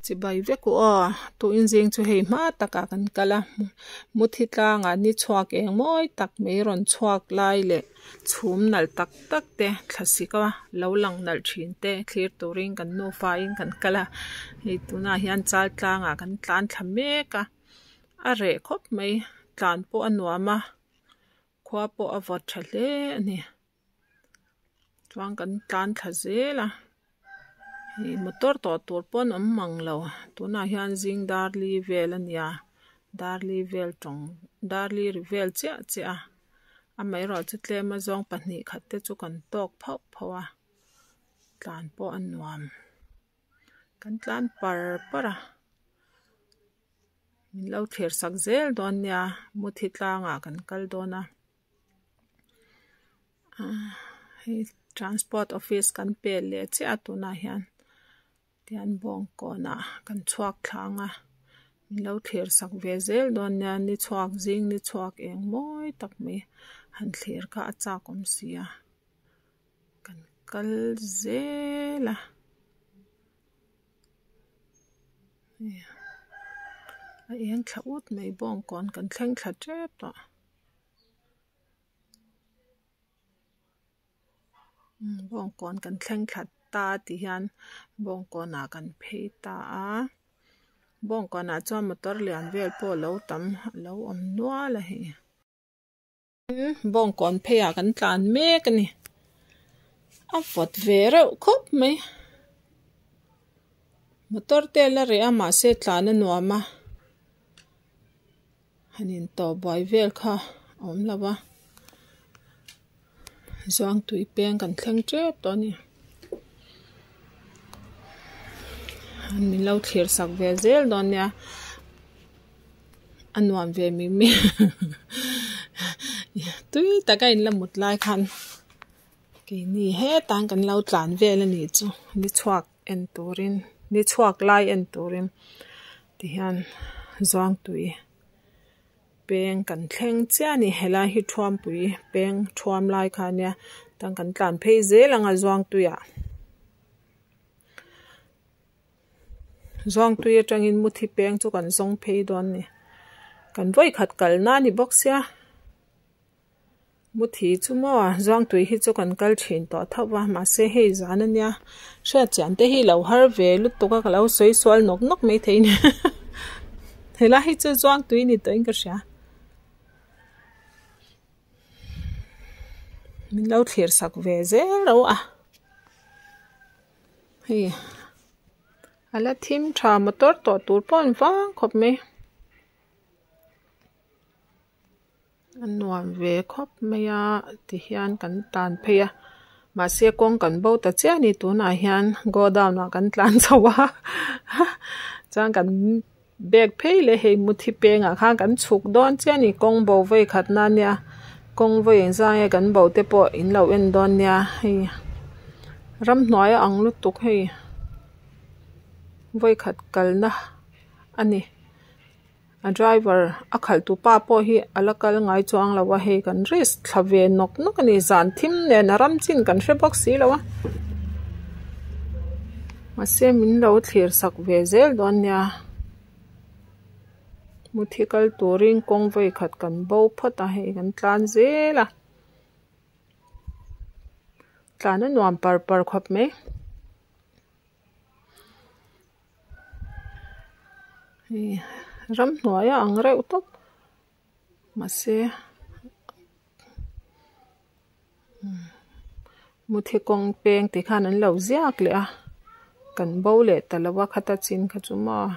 Chibai vek u aw, tuin zing chu hei hma takah kan kal a, muthi tlangah ni chhuak eng mawi tak mai rawn chhuak lai leh chhum nalh tak tak te thlasik a lo lang nalh thin te thlir turin kan nufa in kan kal a, hei tunah hian chal tlangah kan tlan thla mek a, a reh khawp mai tlan pawh a nuam a, khua pawh a vawt tha hle a ni. Chuan kan tlan thla zel a ih motor tawh tur pawn awm mang lo tunah hian zing dar li vel a nia dar li vel tawng dar li ri vel chiah chiah a amaherawhchu tlem a zawng pahnih khat te chu kan tawk phauh phauh a tlan pawh a nuam kan tlan par par a min lo thlir sak zel dawn nia muthi tlangah kan kal dawn a. Hei transport office kan pel leh chiah a tunah hian tihian bawngkawnah kan chhuak thlang a min lo thlir sak ve zel dawn nia ni chhuak zing ni chhuak eng mawi tak mai han thlir kha a chak awm si a kan kal zel a a eng thla ut mai bawngkawn kan thleng thla tep tawh. Bawngkawn kan thleng thla ta tih hian bawngkawnah kan phei ta a bawngkawnah chuan motor lian vel pawh a lo tam a lo awm nual a hei bawngkawn pheiah kan tlan mek a ni a vawt ve reuh khawp mai motor te a la reh a mahse tlan a nuam a. Han in tawh buai vel kha a awm lo a zuang tui peng kan thleng tep tawh a ni min lo thlir sak ve zel dawn nia a nuam ve mi mi tui taka in la mut lai khan keini hetah kan lo tlan vel a nih chu ni chhuak en turin ni chhuak lai en turin tihian zuang tui peng kan thleng chiah a ni helai hi thuampui peng thuam lai kha ania tang kan tlan phei zel ang a zuang tuiah zuang tui atangin muthi peng chu kan zawng phei dawn a ni kan vawikhat kalna a ni bawk sia. Muthi chu maw Zuangtui hi chu kan kal thin tawh tho va mahse hei zan a nia hriatchian te hi lo har ve lutuk a ka lo sawi sual nawk nawk mai thei a ni helai hi chu Zuangtui ni tawhin ka hria min lo thlir sak ve zel lo a hei a la thim tha motor tawh tur pawh an vang khawp mai. A nuam ve khawp mai a tihian kan tan phei a mahse kawng kan bo ta chiah a ni tunah hian godown ah kan tlan chho a chuan kan bag phei leh hei muthi pengah khan kan chhuk dawn chiah a ni kawng bo vawi khat na ania kawng vawi engzah nge kan bo te pawh in lo en dawn nia hei ramhnuai a ang lutuk hei vawi khat kalna a ni. A driver a khalh tu pa pawh hi a la kal ngai chuang lo a hei kan risk thla ve nawk nawk a ni zan thim nen a ram chin kan hre bawk si lo a mahse min lo thlir sak ve zel dawn nia muthi kal turin kawng vawi khat kan bo phawt a hei kan tlan zel a tlan a nuam par par khawp mai. Hei ramhnuai a ang reuh tawp mahse muthi kawng peng ti khan an lo ziak leh a kan bo leh ta lo a khata chin kha chu maw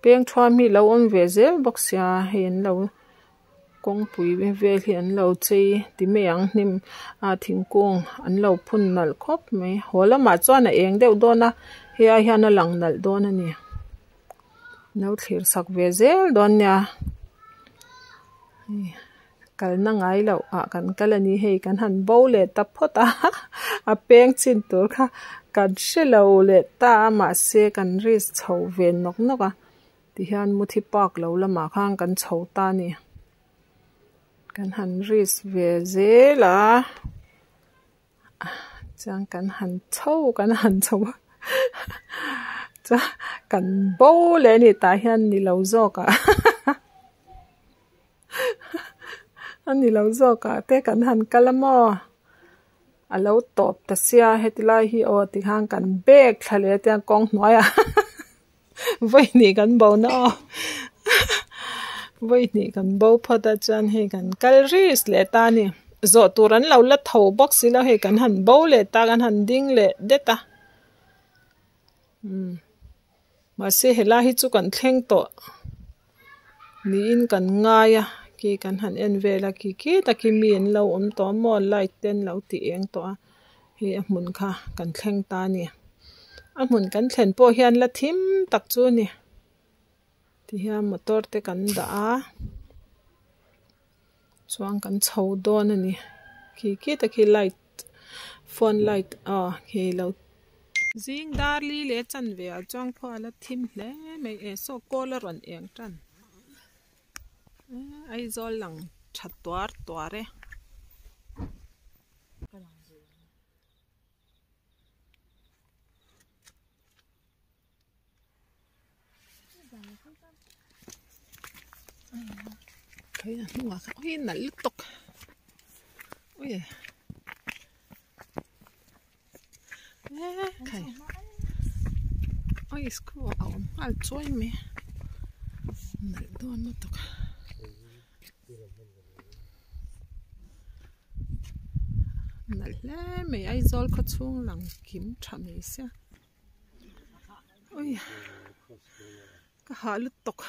peng thuam hi a lo awm ve zel bawk sia hei an lo kawngpui vel hi an lo chei ti mai ang hnim ah thingkung an lo phun nalh khawp mai haw lamah chuan a eng deuh dawn a hei ai hian a lang nalh dawn a ni lo thlir sak ve zel dawn nia hei kalna ngai loh ah kan kal a ni hei kan han bo leh ta phawt a a peng chin tur kha kan hre lo leh ta a mahse kan risk chho ve nawk nawk a. Tihian muthi park lo lamah khan kan chho ta a ni. Kan han risk ve zel a, chuan kan han chho kan han chho a. Chuan kan bo leh a ni tah hian ni lo zawk ah a ni lo zawk ah te kan han kal a maw a lo tawp ta sia heti lai hi aw tikhan kan bag thla leh a tiang kawng hnuaiah vawihnih kan bo na aw vawihnih kan bo phawt a chuan hei kan kal risk leh ta a ni zawh tur an lo la tho bawk si lo hei kan han bo leh ta kan han ding leh det a umm mahse helai hi chu kan thleng tawh niin kan ngai a khi kan han en vel a khi khi takin mi an lo awm tawh a maw light te an lo ti eng tawh a hei a hmun kha kan thleng ta a ni a hmun kan thlen pawh hian la thim tak chu a ni tihian motor te kan dah a chuan kan chho dawn a ni khi khi tak hi light phone light aw khi lo zing dar li leh chanve ah chuan khua a la thim hle mai e saw kawl a rawn eng tan Aizawl lang tha tuar tuar e. Khawi a hnungah khan ui nalh lutuk ui khai ui screw a awm nghal chuai mai nalh dawn lutuk. Nalh hle mai Aizawl khaw chhung lang kim tha mai sia. Ui ka hah lutuk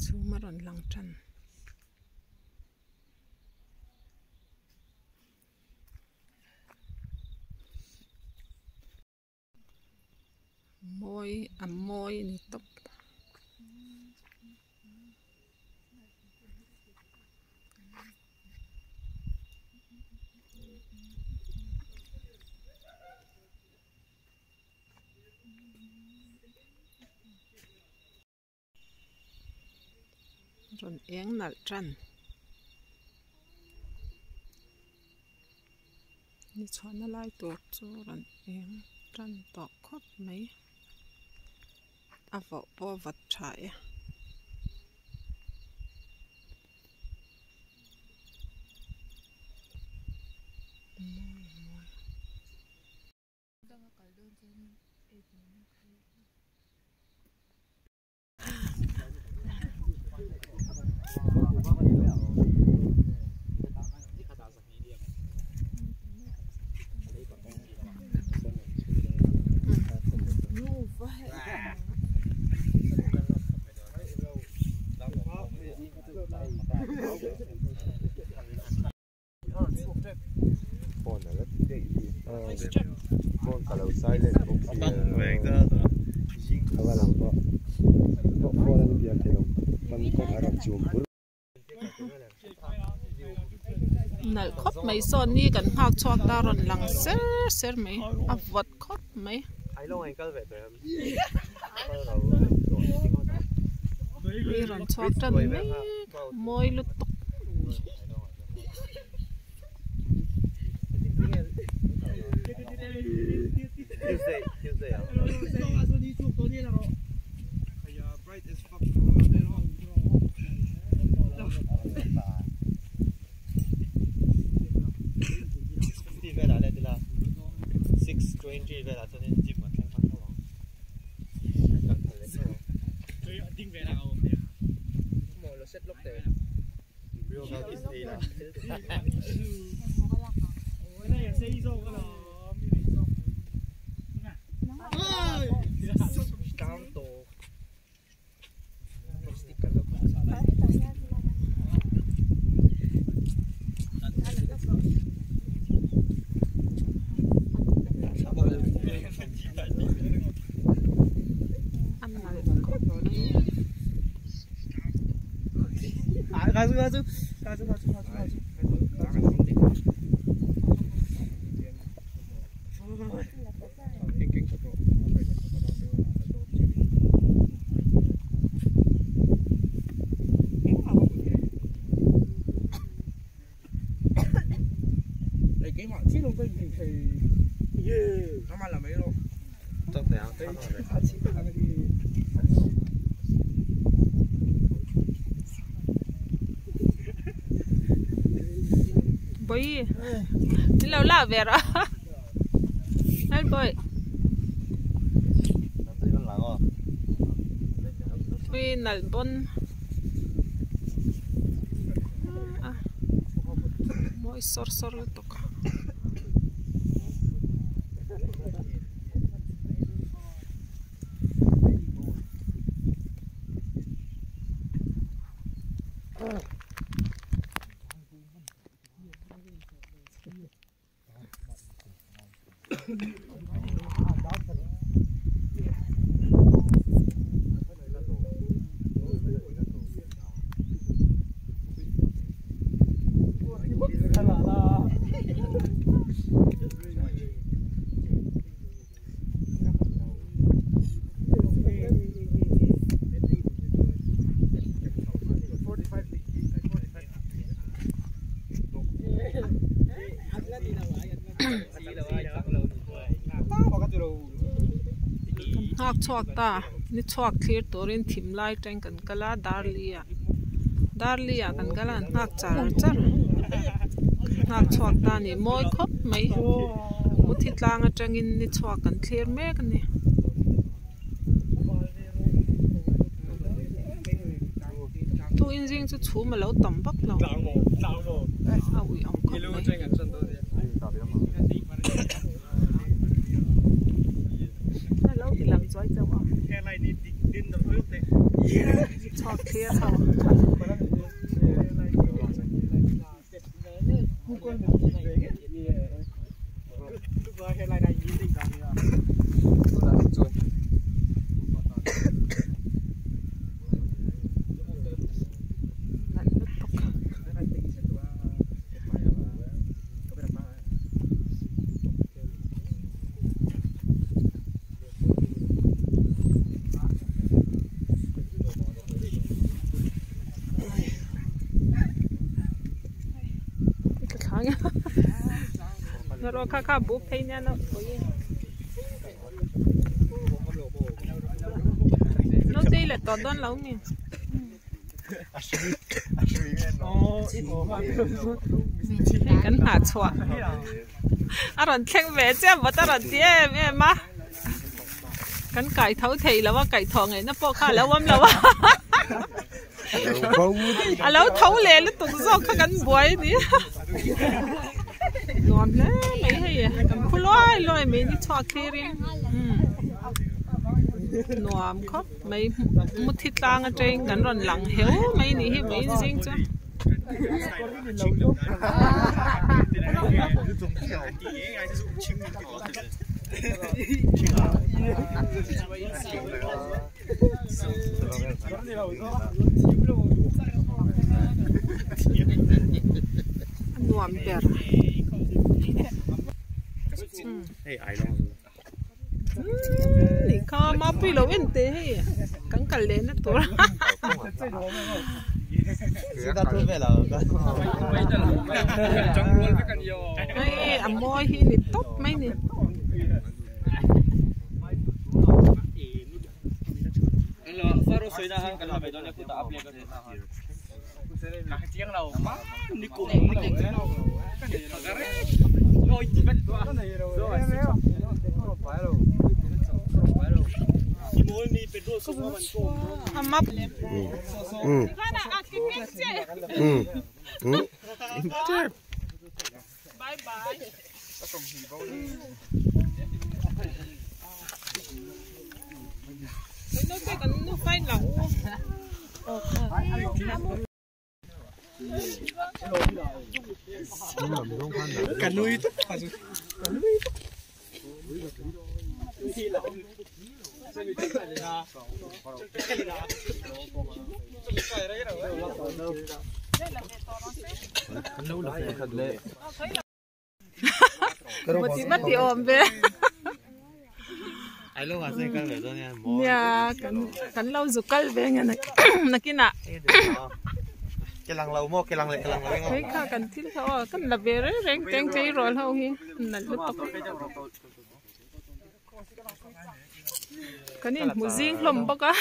chhum a rawn lang tan. Mawi a mawi a ni tawp. Rawn eng nalh tan ni chhuahna lai tur chu rawn eng tan tawh khawp mai a vauh pawh a vat tha e. Nalh khawp mai saw ni kan nghak chhuak ta rawn lang ser ser mai a vawt khawp mai. Ni rawn chhuak tan mek mawi lutuk. Bawi min lo la ve rawh hal bawi ui nalh bawn a mawi sawr sawr lutuk. Kan nghak chhuak ta ni chhuak thlir turin thim lai teng kan kal a darli ah darli ah kan kal a an nghak char char nghak chhuak ta a ni mawi khawp mai muthi tlang atangin ni chhuak kan thlir mek a ni. Thu inzing chu chhum a lo tam vak lo a ui ang khawp mai. Chhuak thlir ho. Nalh lutuk. Kha kha buk phei nia no no tei le tawh dawn lo mi. Hei kan nghah chhuah a rawn thleng ve chiah vawt a rawn ti em em a kan kai tho thei lo a kaih thawh ngaihna pawh kha a lo awm lo a a lo tho leh lutuk zawk kha kan buai a ni nuam hle mai hei kan phu luai luai mai ni chhuak thlir in nuam khawp. Mai muthi tlang atangin kan rawn lang heu mai nih hi vawiin zing chu. A nuam ber. Nih kha mapui lo en teh hei kan kal leh na tur hei a mawi hi ni tawp mai ni. Mati mati awm ve nia kan kan lo zu kal ve nge nakinah. Hei kha kan thil kha aw kan la ve reng reng teng tleirawl ho hi an nalh lutuk. Kan inhmu zing hlawm bawk a.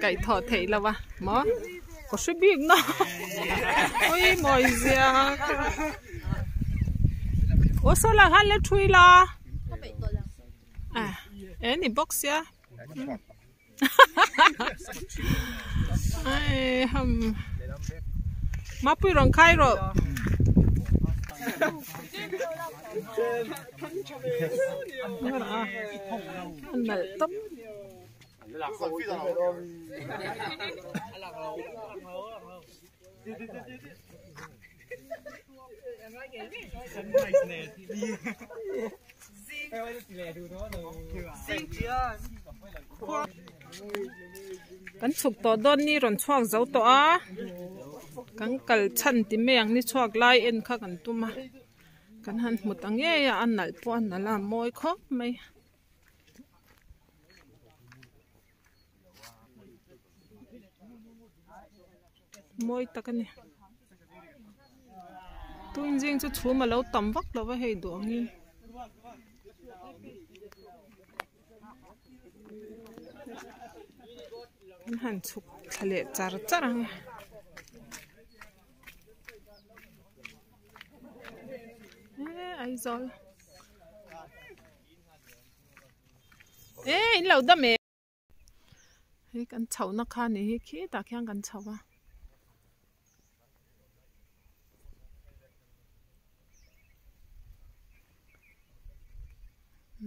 Kaihthawh theih lo a maw ka hre bik na ui mawi zia aw saw lah khan la thui la e ni bawk sia Mapui rawn khai rawh. A nalh tawp. Kan chhuk tawh dawn ni rawn chhuak zo tawh a kan kal chhan ti mai ang ni chhuak lai en kha kan tum a kan han hmu ta ngei a a nalh pawh a nalh a a mawi khawp mai. Mawi tak a ni tunzing chu chhum a lo tam vak lo va hei duh angin. An han chhuk thla leh char char ang e. E Aizawl. E in lo dam e. Hei kan chhohna kha ni hi khitah khian kan chho a.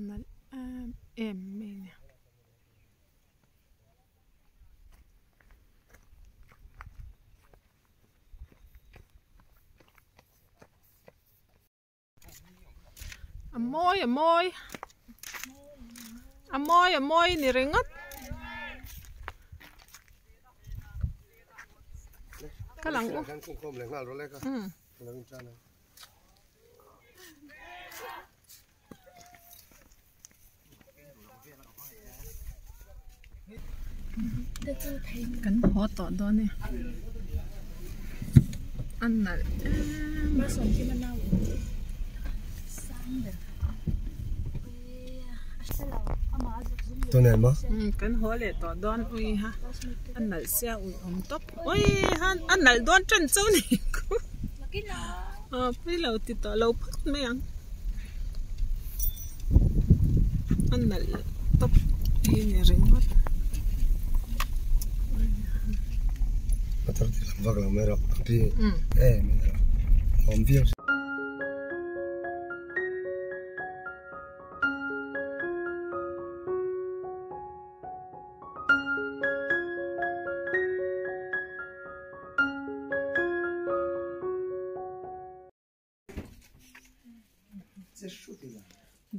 Nalh em em mai a ni. A mawi a mawi a mawi a mawi ni ringawt ka lang u Kan haw tawh dawn e a nalh em kan haw leh tawh dawn ui ha a nalh sia ui awm tawp ui ha a nalh dawn tan chauh ni ku pui lo ti tawh lo phawt mai ang. A nalh tawp hi ni ringawt.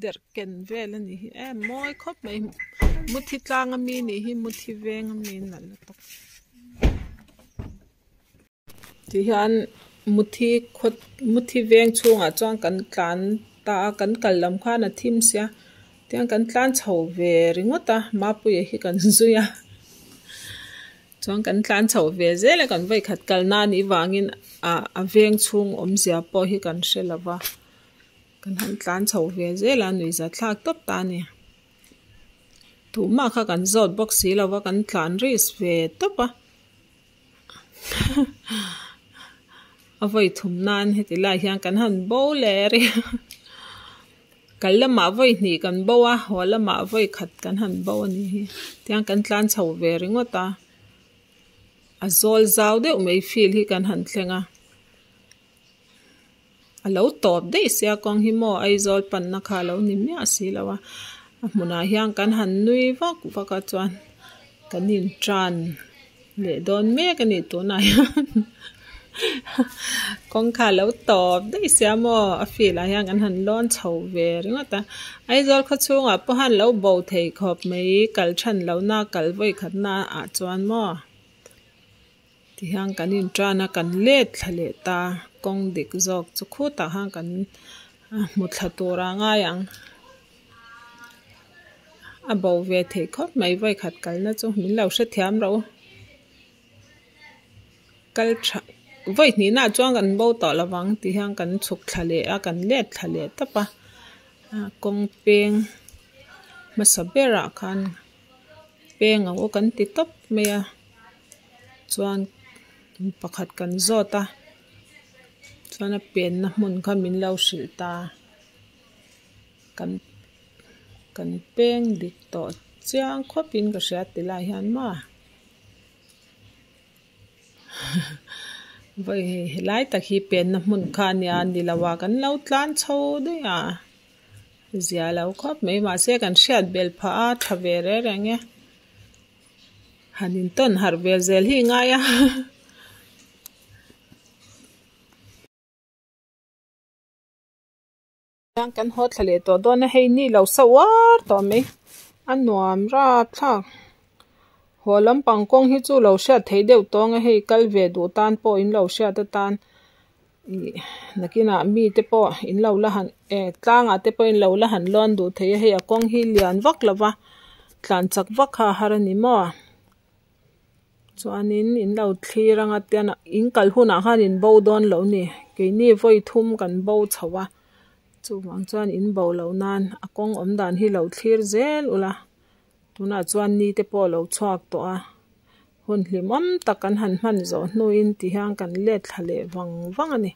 Derhken vel a nih hi em mawi khawp mai muthi tlang ami nih hi muthi veng ami nalh lutuk tihian muthi khaw muthi veng chhungah chuan kan tlan ta a kan kal lam khan a thim sia tiang kan tlan chho ve ringawt a mapuia hi kan zui a. Chuan kan tlan chho ve zel a kan vawikhat kal na anih vangin ah a veng chhung awmzia pawh hi kan hre lo va kan han tlan chho ve zel a nuihza thlak tawp ta a ni tumah kha kan zawt bawk si lo va kan tlan risk ve tawp a a vawi thum nan heti lai hian kan han bo leh rih a kal lamah vawi hnih kan bo a haw lamah vawi khat kan han bo a nih hi tiang kan tlan chho ve ringawt a a zawl zau deuh mai field hi kan han thleng a a lo tawp daih sia kawng hi maw Aizawl panna kha a lo ni miah si lo a a hmunah hian kan han nui vak vak a chuan kan in tan leh dawn mek a ni tunah hian kawngkhar a lo tawp daih sia maw a field ah hian kan han lawn chho ve ringawt a Aizawl khaw chhungah pawh hian lo bo thei khawp mai kal than lohna kal vawi khatna ah chuan maw tihian kan in tan a kan let thla leh ta kawng dik zawk chu khutah khan kan hmu thla tur a ngai ang. A bo ve theih khawp mai vawikhat kalna chu min lo hrethiam rawh u. Kal tha vawi hnihna ah chuan kan bo tawh lovang ti hian kan chhuk thla leh a kan let thla leh tawp a kawng peng hmasa berah khan peng ang u kan ti tawp mai a chuan pakhat kan zawt a chuan a penna hmun kha min lo hrilh ta kan kan peng dik tawh chiang khawp in ka hria ti lai hian maw. Vawi hei helai tak hi penna hmun kha a nia ni lo a kan lo tlan chho daih a zia lo khawp mai mahse kan hriat belh phah a tha ve reng reng e han intawn harh ve zel hi a ngai a. Hian kan haw thla leh tawh dawn a hei ni lo sa uar tawh mai a nuam rap thlak haw lampang kawng hi chu lo hriat theih deuh tawng a hei kal ve duh tan pawh in lo hriat atan ih nakinah mi te pawh in lo la han eh tlangah te pawh in lo la han lawn duh thei a hei a kawng hi lian vak lo va tlan chak vak kha a har a ni maw. Chuanin in lo thlir anga tian in kal hunah khan in bo dawn loh a ni keini vawi thum kan bo chho a chuvang chuan in bo loh nan a kawng awm dan hi lo thlir zel ula tunah chuan ni te pawh a lo chhuak tawh a hun hlimawm tak kan han hman zawh hnuin ti hian kan let thla leh vang vang a ni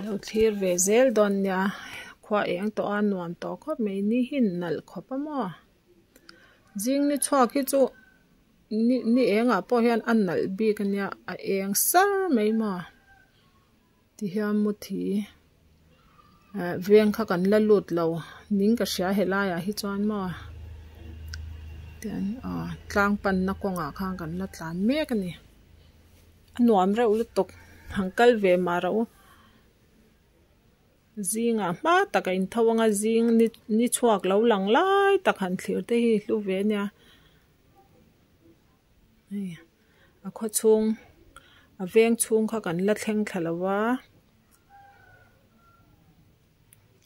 lo thlir ve zel dawn nia khua eng tawh a nuam tawh khawp mai ni hi nalh khawp a maw. Zing ni chhuak hi chu ni ni engah pawh hian a nalh bik ania a eng sar mai maw tihian muthi eh veng kha kan la lut lo ning ka hria helaiah hi chuan maw tian ah tlang panna kawngah khan kan la tlan mek a ni a nuam reuh lutuk han kal ve mah rawh u. Zingah hma tak a intho anga zing ni ni chhuak lo lang lai tak han thlir te hi hlu ve ania hei a khaw chhung a veng chhung kha kan la thleng thla lo va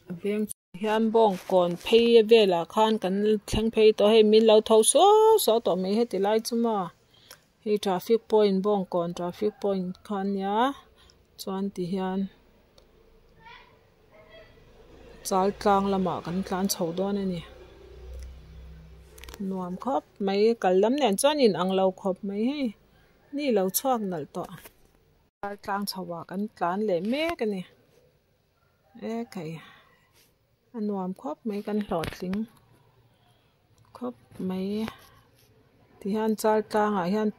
a veng hian bawngkawn phei velah khan kan thleng phei tawh a hei min lo tho suau suau tawh mai heti lai chu maw hei traffic point bawngkawn traffic point kha ania chuan ti hian. Chal tlang lamah kan tlan chho dawn a ni nuam khawp mai kal lam nen chuan in ang lo khawp mai hei ni lo chhuak nalh tawh chal tlang chho ah kan tlan leh mek a ni ekhei a nuam khawp mai kan hlawhtling khawp mai tihian chal tlangah hian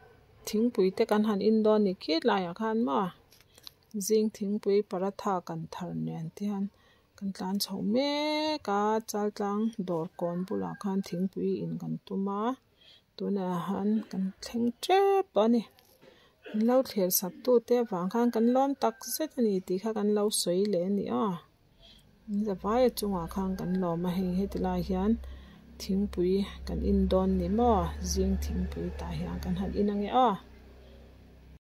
thingpui te kan han in dawn ni khit laiah khan maw. Zing thingpui paratha kan thar nen te hian kan tlan chho mek a chaltlang dawr kawn bulah khan thingpui in kan tum a tunah han kan thleng tep tawh a ni min lo thlir sak tu te avang khan kan lawm tak zet a ni tih kha kan lo sawi leh a ni aw in zavaia chungah khan kan lawm a hei heti lai hian thingpui kan in dawn ni maw zing thingpui tah hian kan han in ange aw.